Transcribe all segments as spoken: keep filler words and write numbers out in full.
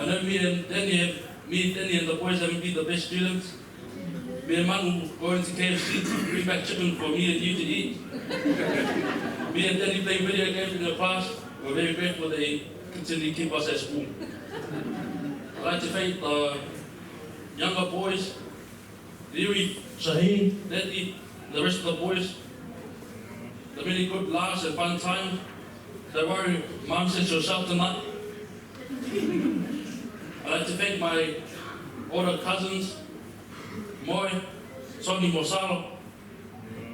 I know me and Danny have, me, Danny and the boys haven't been the best students. Me and Manu going to K F C to bring back chicken for me and you to eat. Me and Danny playing video games in the class. We're very grateful they continue to keep us at school. I'd like to thank the younger boys, Leary, Shaheen, Letty, the rest of the boys. The many good laughs and fun times. Don't worry, Mum says you're sharp tonight. I'd like to thank my older cousins, Moe, Sonny mo Salo,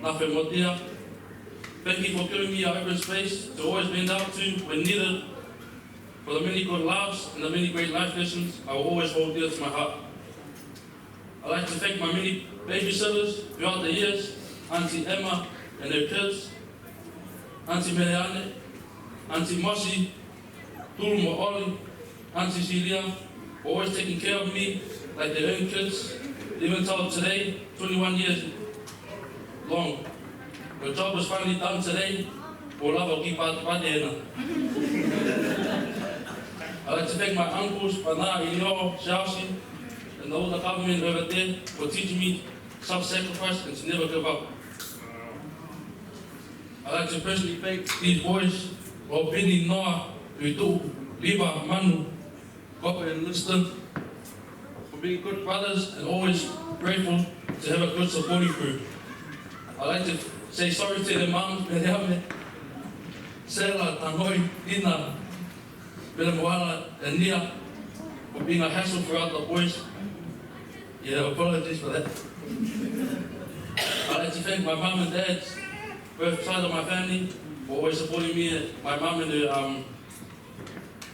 Nafe mo Tia. Thank you for giving me an open space to always vent out to when needed. For the many good laughs and the many great life lessons I will always hold dear to my heart. I'd like to thank my many babysitters throughout the years, Auntie Emma and her kids, Auntie Meleane, Auntie Mosi, Tulu mo Oli, Auntie Celia, for always taking care of me like their own kids, even till today, twenty-one years long. The job was finally done today. Ko lava ki Pat-, Patena. I'd like to thank my uncles, Pana, Ino, Chelsea, and all the government over there for teaching me self-sacrifice and to never give up. I'd like to personally thank these boys, Robini, Noah, Ritu, Liva, Manu, Copper and Liston, for being good brothers and always grateful to have a good supporting group. I'd like to say sorry to their moms, Meleame, Sela, Tanoi, Ina, Melemoala, and Nia, for being a hassle throughout the boys. Yeah, apologies for that. I'd like to thank my mum and dad, both sides of my family, for always supporting me, my mum and her, um,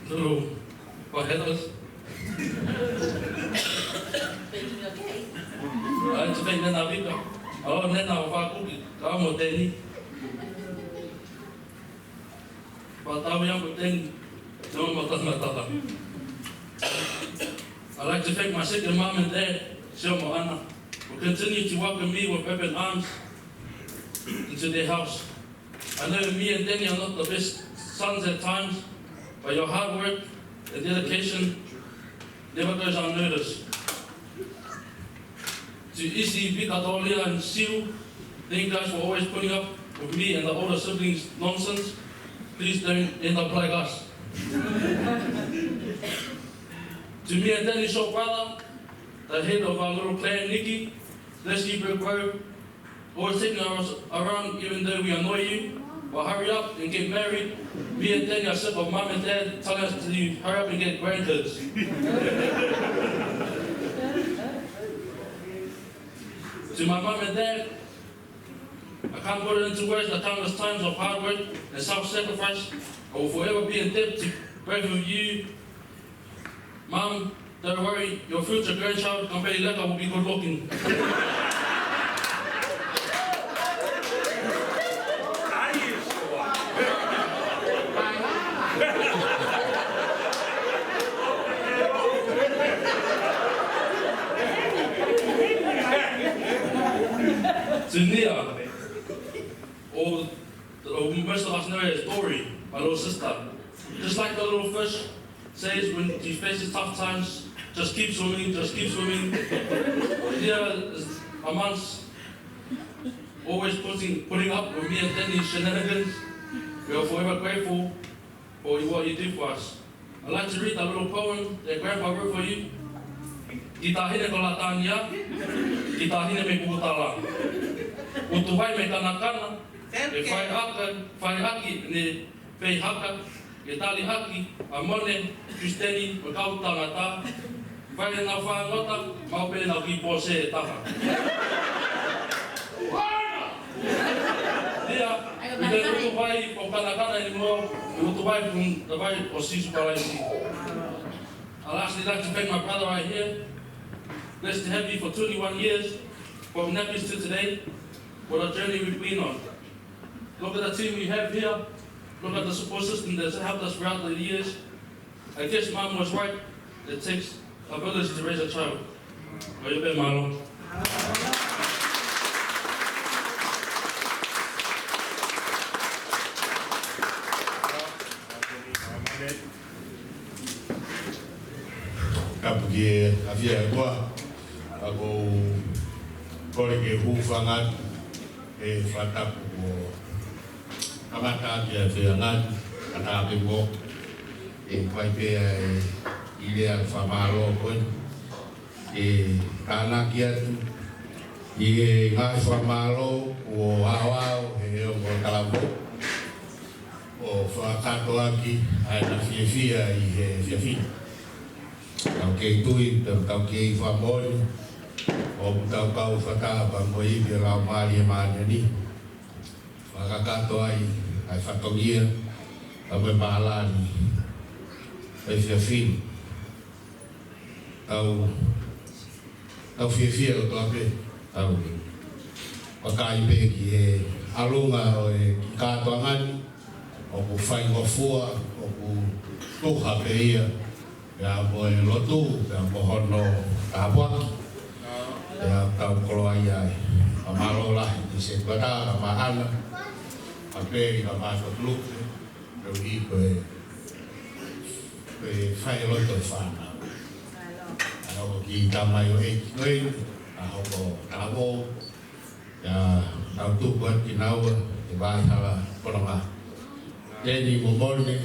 Tulu, ko Helos. Baking your cake. Ai, te pei nena vika. Alo, nena o fakuki. Kau mo teni. Patau yang ko teni. No mo tanga tala. I'd like to thank my second mom and dad, Sio mo Ana, who continue to welcome me with open arms into their house. I know me and Danny are not the best sons at times, but your hard work and dedication never goes unnoticed. To Isi, Vika, Tolia, and Siu, thank you guys for always putting up with me and the older siblings' nonsense. Please don't end up like us. To me and Danny's short brother, the head of our little clan, Nikki, bless you, big bro. Always taking us around even though we annoy you. But hurry up and get married. Me and Danny are sick of mum and dad telling us to hurry up and get grandkids. To my mum and dad, I can't put it into words the countless times of hard work and self-sacrifice. I will forever be in debt to both of you. Mum, don't worry, your future grandchild, Kampeileka, will be good looking. Junior, or, or most of us know as Tori, my little sister. Just like the little fish, says when he faces tough times, just keep swimming, just keep swimming. Here is amongst always putting, putting up with me and Danny's shenanigans. We are forever grateful for what you do for us. I'd like to read a little poem that Grandpa wrote for you. Ki Tahine ko Latania, ki Tahine me Kukutala. Utuvai me Kanakana, e fai aka, fai aki ne Pei haka, ke tali haki, a mone, Kristeni, mo kau tangata, fai nau fāngota, mau pē nau ki pose e taha. Ia, we don't look away from Kanakana anymore, we look away from the way of Sisu Kalaisi. I'd lastly like to thank my brother right here. Blessed to have you for twenty-one years, from nappies to today, what a journey we've been on. Look at the team we have here. Look at the support system that's helped us throughout the years. I guess Mum was right. It takes a village to raise a child. Ko ia pē, mālō. Ke afia e kua, ʻa ʻoku ou kole ke u hūfanga atu he fakatapu kuo kamata ʻaki ʻa e feʻauhi, ʻa e tāpemo, ʻe fai pē ʻa e lea fakamālō ko eni, ʻe tānaki atu ʻi he ngaahi fakamālō kuo aʻoaʻo ʻe he ongo talavou, ʻo fakakātoa ʻaki ʻa ʻena fiefia ʻi he efiafi ni. Tau kei tui, tau, tau kei fakamoʻoni, ʻoku tau kau fakataha pea mo e ivi ʻo e Laumālie Māʻoniʻoni, fakakakato ai ʻa e fatongia, pea mo e palani ʻo e efiafi ni. Tau, tau fiefia kotoa pē, tau vakai pē ki he ʻalunga ʻo e kiʻi kātoanga ni, ʻoku faingofua, ʻoku tuha pē ia, pea mo e lotu, pea mo hono tāpuaki. Pea tau koloaʻia ai. Fakamālō lahi ki he Setuata, ka maʻana, ka pē ki he Master Group, pea ui ko e, ko e fai loto e fānau. ʻA ia ko e kiʻi tamai ʻo e kiʻi, ʻa ia ko e talavou, ʻa ia tau tuku atu kinaua he vaʻa hala pononga. Teni mo Mone,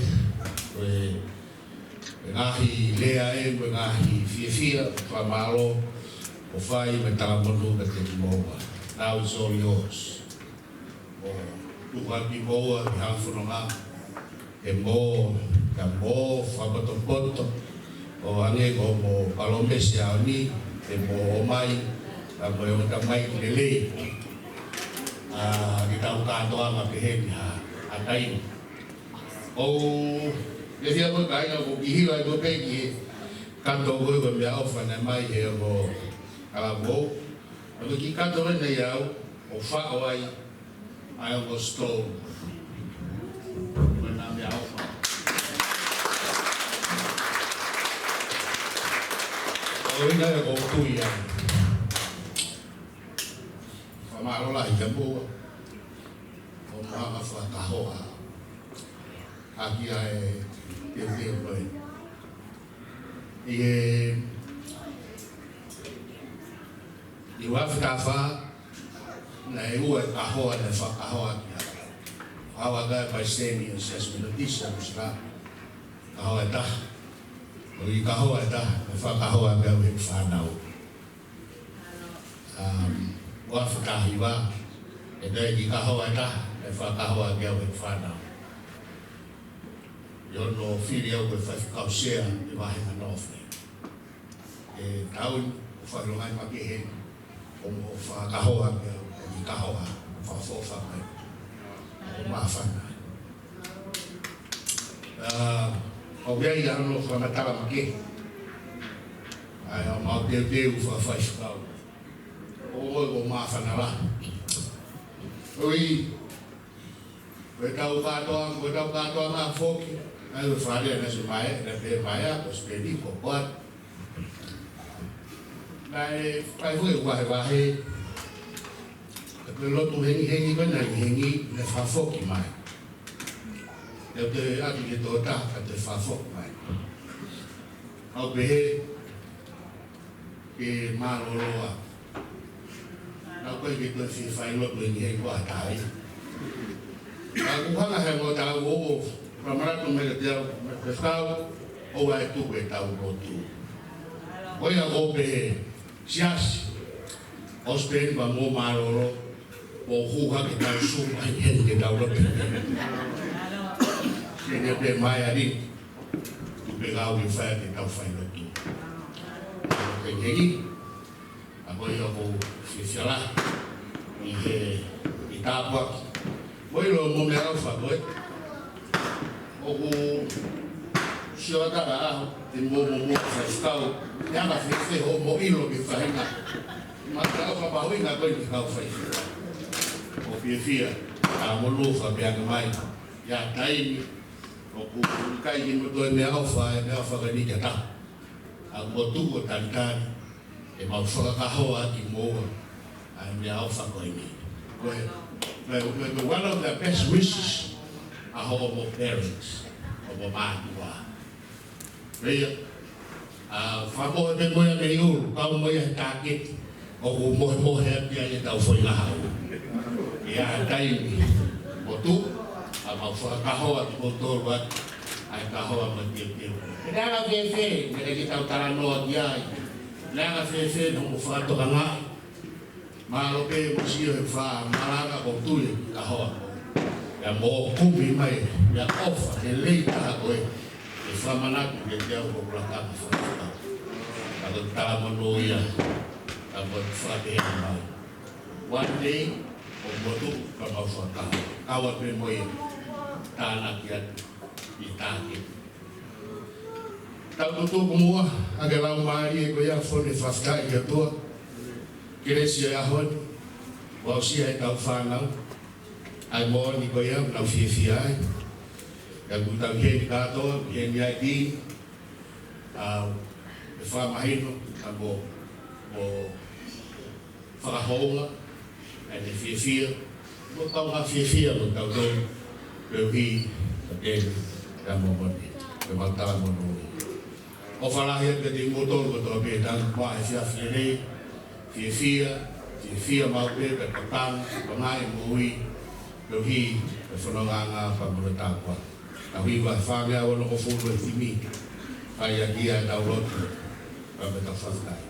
ko e, ko e ngaahi lea ē, ko e ngaahi fiefia, fakamālō, ʻo fai mo e talamonū kiate kimoua. Now it's all yours. ʻO tuku atu kimoua ki he hala fononga, ʻe mo, ka mo fakapotopoto, ʻo hangē ko hoʻomo palōmesi ʻaho ni, ʻe mo ʻomai, ka mo e ongo tamaiki lelei, ʻa, ki heʻetau kātoanga pehē ni ha, ha taimi. ʻOku, ʻe fia mo e kāinga ʻoku kiʻi hiva ʻi ko pē ki he kato ko e ko e meʻaʻofa naʻe ʻomai ʻe he ongo talavou. ʻA ia ko e kiʻi kato eni ia ʻoku ou faʻo ai ʻa e ongo stone. Ko ʻena meʻaʻofa. ʻOku ou ʻi ai ʻa e ʻoku ou tui ai. Fakamālō lahi kia moua. ʻOku mou hanga fakakahoa ʻaki ʻa e teuteu ko ē. ʻI he, ʻi he uaafe taha fā, naʻe ua e kahoa naʻe fakakahoa ʻaki ʻa e, kahoa ʻaki ʻa e palesiteni ʻo e Siasi Metotisi ʻa Nuʻu Sila. Kahoa ʻe taha. Ko e kiʻi kahoa ʻe taha naʻe fakakahoa ʻaki au ʻe heʻeku fānau. Um, uaafe taha hiva, ʻe toe kiʻi kahoa ʻe taha naʻe fakakahoa ʻaki au ʻe heʻeku fānau. ʻI hono fili au ko e faifekau sea ʻi he vāhenga Nofe. ʻE tau ʻoku fakaʻilonga mai ki heni, ʻoku mou fakakahoa pē au, ʻi he kahoa, fakaʻofoʻofa mai. ʻOku māfana. ʻA, ʻoku ʻi ai hano fakamatala makehe. ʻA ia, ʻoku mau teuteu fakafaifekau. ʻOku, ʻoku māfana lahi. ʻOi, ko ʻetau kātoa, ko ʻetau kātoanga foki. ʻA ia, ko e fale naʻe ʻosi mai, naʻe pehē mai ʻa, ko Sipeni, ko Poati. Naʻe fai foki e vahevahe. Ko e lotu hengihengi ko ē naʻe hengihengi, naʻe fakafoki mai. Naʻe toe ʻatu ki he tokotaha, ka toe fakafoki mai. ʻOku ou pehē ke mālōlō ā. Naʻa ʻoku ʻikai ke toe fie fai lotu hengihengi ko ha taha ia. Ka ʻoku hanga ʻe he ongo talavou ʻo fakamanatu mai kiate au, mei he kau, ʻoua ʻe tuku ʻetau lotu. Ko ia ʻoku ou pehē, Siasi, ʻosi pē eni pea mou mālōlō, mou hū hake ʻetau sū mai heni ke tau lotu. Ke ne pē mai ali, tuku pē kau ke fai ke tau fai lotu. Pehē ni, ʻa ko ia ʻoku ou fiefia lahi ʻi he, ʻi he tāpuaki. Mo ʻilo mo e meʻaʻofa ko ē. ʻOku sio atu ʻa e ʻaho, ʻe mo mo mo faifekau. ʻE anga fēfē hoʻomo ʻilo ki he faʻahinga meʻaʻofa mahuʻinga ko eni ki he kau faifekau. ʻOku ou fiefia, ʻa mo lofa pē anga mai. ʻI ha taimi, ʻoku ʻikai ke mo toe meʻaʻofa, ʻe meʻaʻofa ko eni ki ha taha. ʻA mo tuku ʻo talitali, ʻe mau fakakahoa kimoua, ʻa e meʻaʻofa ko eni. Ko e, ko e, ko e, ko e one of the best wishes ʻa hoʻomo parents, hoʻomo mātuʻa. Pea ia, ʻA, fakamohe pē mo ia mei ʻulu, kau mo ia he tāketi. ʻOku mohemohe atu ia ʻetau foʻi ngahau. ʻI he taimi ʻoku tuʻu, ʻa, mau fakakahoa kimoutolu atu, ʻa e kahoa mo e piopio. He naʻe anga fēfē, meʻa ke tau talanoa ki ai. Naʻe anga fēfē, naʻa mo fakatokangaʻi. Mālō pē mo sio he fakamalanga ʻoku tui ki he kahoa. ʻIa mo kumi mai, ʻia ʻofa, he lelei taha ko ē. ʻE fakamanatu kiate au hoku lakanga fakafekau. Ka ko e talamonū ia, ka ko e fakapehē mai. One day, ʻoku mau tuʻu, ka mau fakakahoa. Kau atu pē mo ia. Tānaki atu, ʻi tāketi. Tau tutuku muʻa, ʻa e laumālie ko ia fone fakafetaʻi ki he ʻOtua. Kelesi ʻo e ʻaho ni, ʻoku aʻusia ʻe heʻetau fānau. ʻA e moʻoni ko ia, nau fiefia ai. ʻIa ʻoku tau ʻi heni kātoa, ʻi heni ai ki, ʻa, ʻe fakamahino, ka mo, mo fakahounga, ʻa ʻene fiefia, mo kaungā fiefia mo tautolu, pea ʻuhi, ka keni, ka momoni, pea mau talamonū. ʻOfa lahi atu kiate kimoutolu kotoa pē, tau maʻu he efiafi lelei, fiefia, fiefia maʻu pē, pea kapang, pangai moʻui, pea ʻuhi, pea fononga anga, pea mo e tāpuaki. Tau hiva fāngeau onongofulu e timi, fai ʻaki ia ʻetau lotu, pea mo ʻetau fakafetaʻi.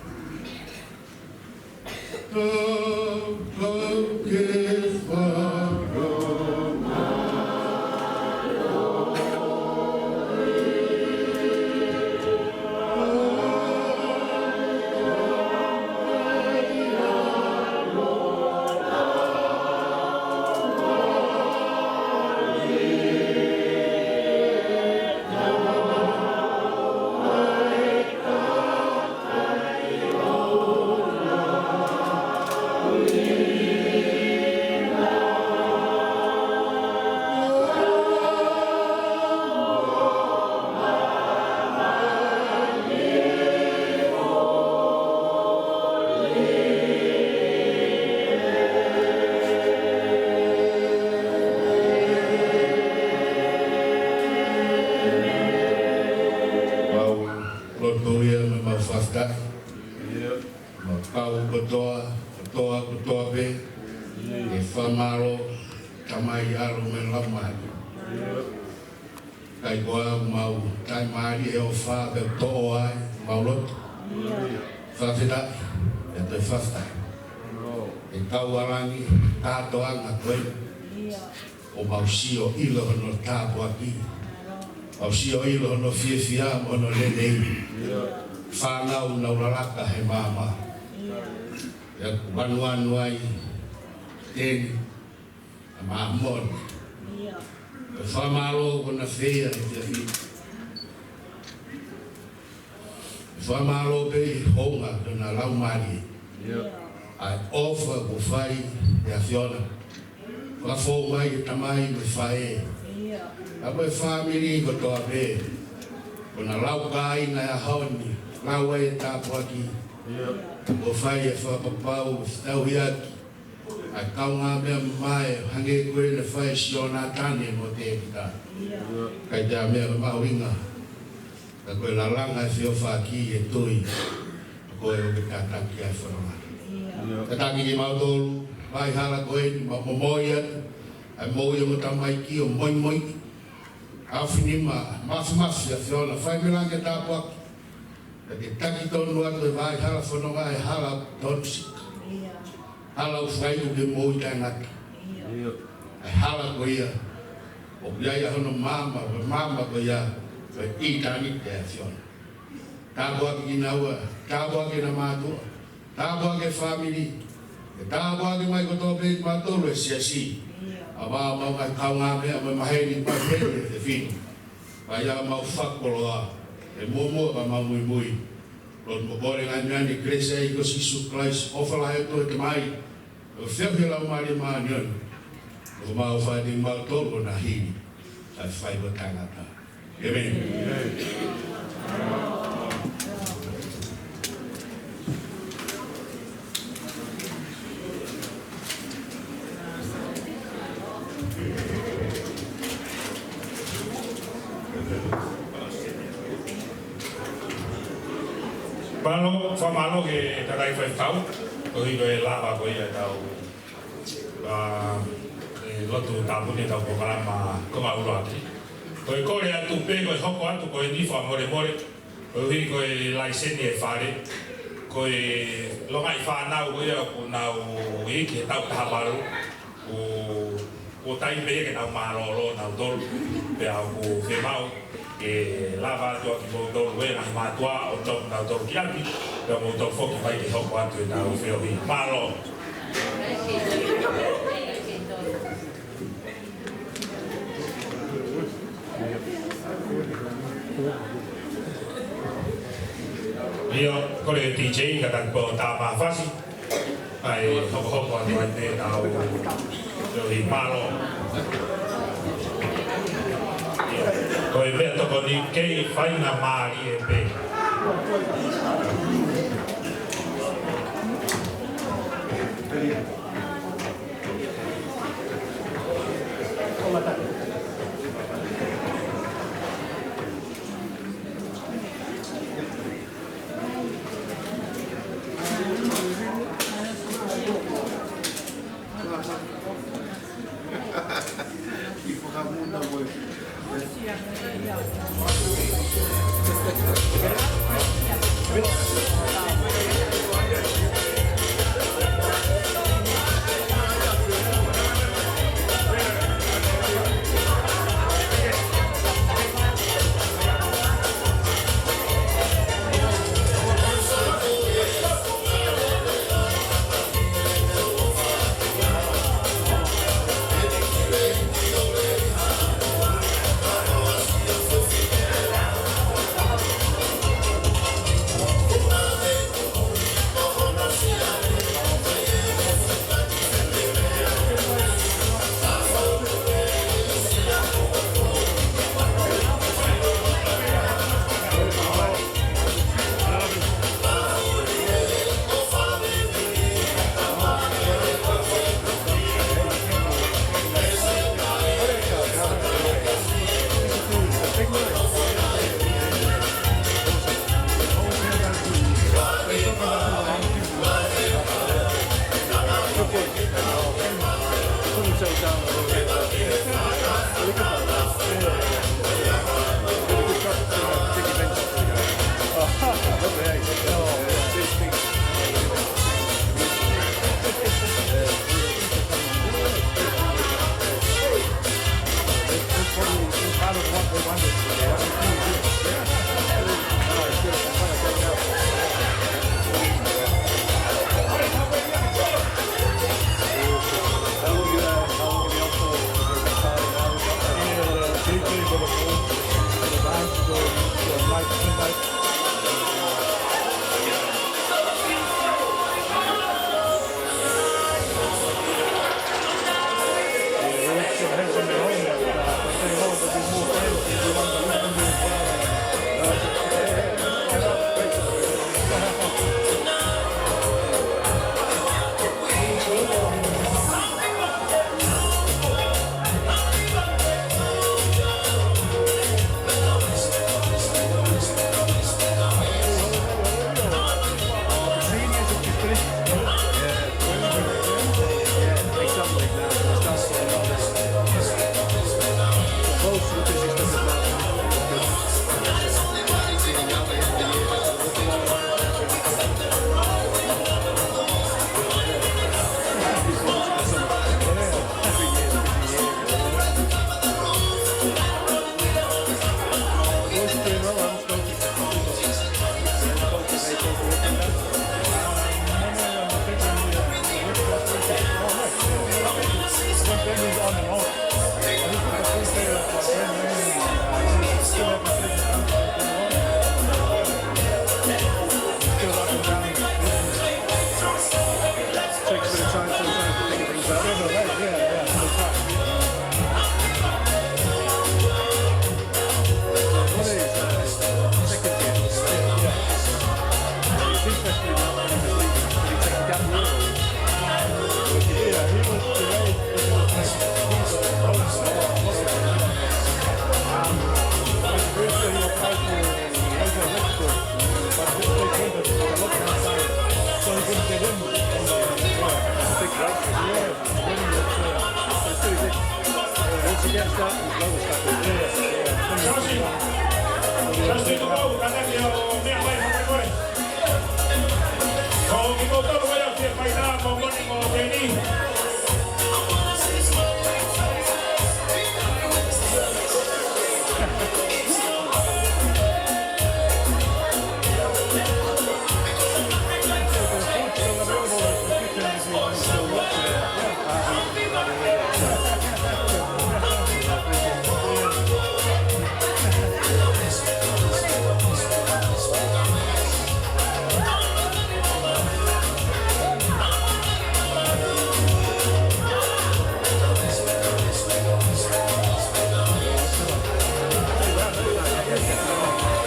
Mau lotu ia mo mau fakafetaʻi. Mau kau kotoa, kotoa, kotoa pē. ʻE fakamālō, Tamai, ʻAlo mo e Laumālie. Kae ʻoua mau taʻimālie he ʻofa ke toʻo ai, mau lotu. Fakafetaʻi, ʻe toe fakafetaʻi. ʻE kau ʻa langi, kātoanga ko ē. ʻOku mau sio ʻilo hono tāpuaki. Mau sio ʻilo hono fiefia mo hono lelei. Fānau naʻa nau lalaka he maama. ʻIa ʻoku vanuanu ai, teni, ʻa Māmoni. ʻE fakamālō ko na feia he efiafi. ʻE fakamālō pē ʻi he hounga ko na laumālie. ʻA e ʻofa kuo fai ʻe he ʻAfiona. Fakafou mai e tamai mo e faʻē. ʻA mo e fāmili kotoa pē. Ko na laukāinga e ʻaho ni. Lau ai e tāpuaki. Kuo fai e fakapapau, tauhi ʻaki ʻa e kaungāmeʻa mamae, hangē ko ē naʻe fai ʻe Sionatane mo Tēvita. Kae ʻikai ha meʻa mahuʻinga, ka ko e lalanga e feʻofaʻaki ʻi he tui, ko e ʻoku ke kātaki ai fononga. Kātaki kimautolu, vaʻa hala ko eni, mau momoi atu, ʻa e moʻui ʻo e tamaiki ʻo moimoi. ʻAfini ma, mafimafi ʻAfiona, fai mei langi e tāpuaki. Ke taki tonu atu e vaʻa hala fononga, e hala tonu sika. Hala ʻoku fai ʻoku ke moʻui taʻengata. ʻA e hala ko ia. ʻOku ʻi ai ʻa hono maama, ko e maama ko ia. Ko e ʻitāniti ʻa e ʻAfiona. Tāpuaki kinaua, tāpuaki ʻena mātuʻa. Tāpuaki e fāmili. ʻE tāpuaki mai kotoa pē kimautolu e siasi. ʻA mau, mau ngaahi kaungāmeʻa, mau maheni, mau heni, e finu. Pea ʻoua mau fakakoloa, ʻe muʻomuʻa pea mau muimui. Lotu mo kole ngaahi meʻa ni kelesi ʻa e ʻEiki ko Sīsū Kalaisi, ʻofa lahi ʻa e ʻOtua ko e Tamai, ʻo e feohi ʻa e Laumālie Māʻoniʻoni. ʻOku mau fai ʻiate kimautolu ʻo na hili, kae fai ko e taʻengata. ʻĒmeni. Mālō, fakamālō ki he kakai faifekau, koeʻuhi ko e lava ko ia ʻetau, ʻa, e lotu tāpuni ʻetau polokalama konga ʻuluaki. Ko e kole atu pē, ko e hoko atu ko eni fakamolemole, koeʻuhi ko e laiseni e fale, ko e longaʻi fānau ko ia ʻoku nau iiki he taʻu taha valu, ʻo, ʻo taimi pē ia ke nau mālōlō nautolu, pea ʻoku fiemaʻu ke lava atu ʻa kimoutolu ʻe ngaahi mātuʻa ʻo tau nautolu ki ʻapi, pea moutolu foki mai ke hoko atu ʻetau feohi. Mālō. ʻIo, kole D J, kātaki pē ʻo tā mafasi. ʻAi, hokohoko atu ai pē ʻetau feohi. Mālō. Ko e meʻatokoni kei faingamālie pē. Justin, Justin, come on, come back here.